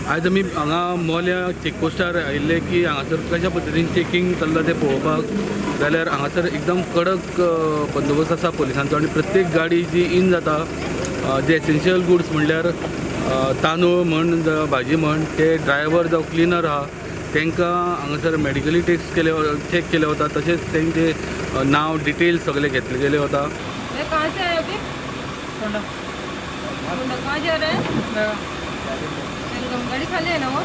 आयज आमी हांगा मोल्या चेकपोस्टार आयिल्ले की हांगासर कशा पद्दतीन चेकिंग चल्लां तें पळोवपाक जाल्यार हांगासर एकदम कडक बंदोबस्त आसा पोलिसांचो आनी प्रत्येक गाडी जी इन जाता जे एसेन्शियल गुड्स म्हणल्यार तांदूळ म्हण भाजी म्हण ते ड्रायव्हर जावं क्लिनर आहा तांकां हांगासर मेडिकली टेस्ट केले चॅक केले वता, तशेंच तांचे नांव डिटेल्स सगळे घेतले गेले वता। गाड़ी खाली है ना वो?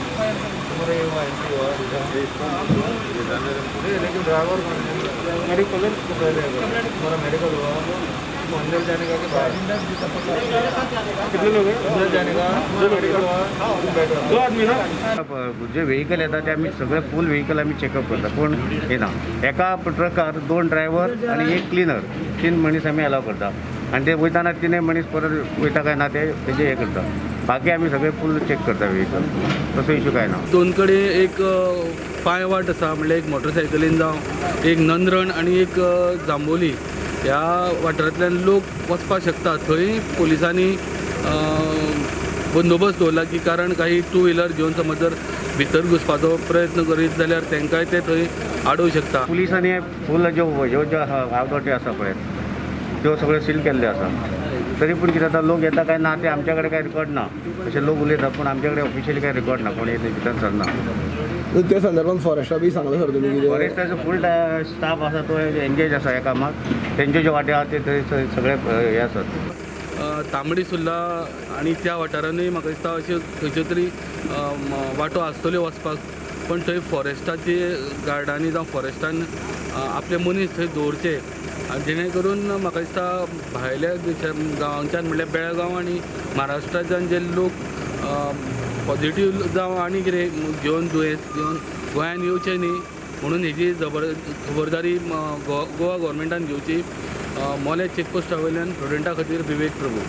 लेकिन ड्राइवर गाड़ी तुम्हारा मेडिकल हुआ अंदर जाने का कि बाहर? कितने लोग हैं अंदर जाने का? मेडिकल हुआ दो आदमी ना। जे व्हेकल येता ते आमी सगळे फूल व्हेकल आमी चेकअप करता, कोण येना। एका ट्रकार 2 ड्रायव्हर आनी 1 क्लिनर, 3 मनीस आमी अलाव करता आनी ते वयताना 3 मनीस परत वयता काय ना ते तेजे हे करता। बाकी आमी सगळे फूल चेक करता व्हेकल, तसो इशू काय ना। दोन कडेन एक पांय वाट आसा, म्हणल्यार एक मोटरसायकलीन जावं एक नंद्रण आनी एक जांबोली ह्या वाठारांतल्यान लोक वचपाक शकता। थंय पोलिसांनी बंदोबस्त दवरला की कारण काही टू व्हिलर घेवन समज जर भितर घुसपाचो प्रयत्न करीत जाल्यार तांकांय ते थंय आडोवंक शकता। पुलिसांनी फूल ज्यो ह्यो ज्यो आवडटी आसा पळय त्यो सगळ्यो सील केल्ल्यो आसा, तरी पूण कितें जाता लोक येता काय ना ते आमच्या कडेन काय रिकॉर्ड ना, अशे लोक उलयता पूण आमच्या कडेन ऑफिशियली काय रिकॉर्ड ना, कोण येत भितर सरना। त्या संदर्भात फॉरेस्टा बी सांगला सर तुमी? फॉरेस्टाचो फूल स्टाफ आसा तो एंगेज आसा ह्या कामाक, तेंचे ज्यो वाटे आहा ते सगळे हे आसात। तांबडी सुर्ला आनी त्या वाठारानूय म्हाका दिसता अश्यो खंयच्यो तरी वाटो आसतल्यो वचपाक, पण थंय फॉरेस्टाचे गार्डांनी जावं फॉरेस्टान आपले मनीस थंय दवरचे जेणे करून म्हाका दिसता भायल्या गांवांच्यान म्हणल्यार बेळगांव आनी महाराष्ट्राच्यान जे लोक पॉझिटीव जावं आनी कितें घेवन दुयेंस घेवन गोंयान येवचें न्ही म्हणून हेजी खबरदारी गोवा गव्हर्मेंटान घेवची। मोल्या चेकपोस्टा वयल्यान प्रुडंटा खातीर विवेक प्रभू।